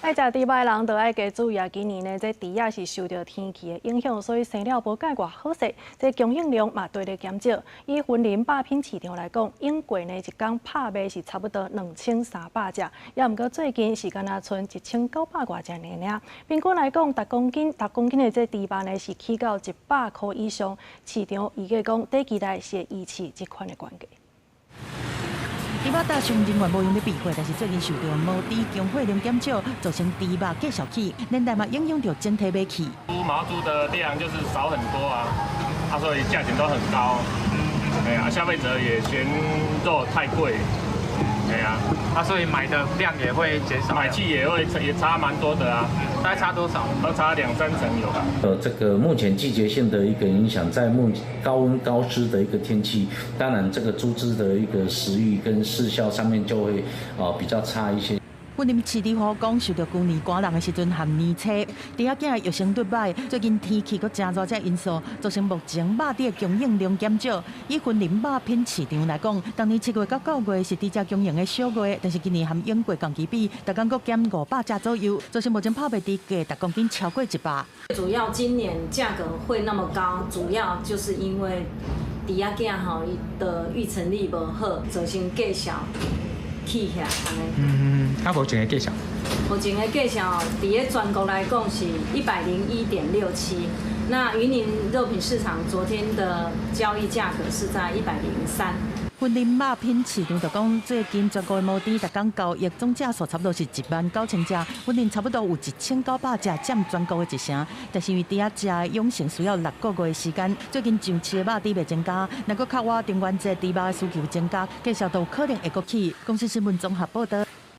愛食豬肉的人就愛加注意啊！今年呢，這豬仔是受著天氣的影響，所以生了無蓋偌好勢，這供應量嘛對咧減少。以雲林肉品市場來講，永過呢一工拍賣是差不多2300隻，也毋過最近是干焦賰1900外隻爾爾。平均來講，逐公斤逐公斤的這豬肉呢是起到100箍以上。市場預計講短期內是會維持這款的懸價。豬肉大商人員無閒咧備貨，但是最近受著毛豬供貨量減少，造成豬肉價數起，連帶嘛影響著整體買氣。豬毛豬的量就是少很多啊，啊，所以價錢都很高。哎呀，消費者也嫌肉太貴，哎呀，啊，所以買的量也會減少，買氣也會也差蠻多的啊，大概差多少？都差兩三成有吧。這個目前季節性的一個影響，在目高溫高濕的一個天氣，當然這個豬隻的一個食慾跟視效上面就會啊比較差一些。雲林飼豬戶講，受著舊年寒冷的時陣和年初，豬仔囝的育成率䆀，最近天氣閣誠熱這因素，造成目前肉豬的供應量減少。以雲林肉品市場來講，當年7月到9月是豬隻供應的小月，但是今年和往過同期比，逐工閣減500隻左右，造成目前拍賣豬價逐公斤超過100。主要今年價格會那麼高，主要就是因為豬仔囝吼伊的育成率無好，造成價數起起來按呢。嗯，啊，目前的價數。目前的價數，佇咧全國來講是101.67。那雲林肉品市場昨天的交易價格是在103。雲林肉品市場就講，最近全國的毛豬逐工交易總隻數差不多是1萬9千隻，雲林差不多有1900隻，佔全國的一成。但是因為豬仔隻的養成需要6個月的時間，最近上市的肉豬袂增加，若閣較倚中元節豬肉的需求增加，價數都有可能會閣起。公視新聞綜合報導。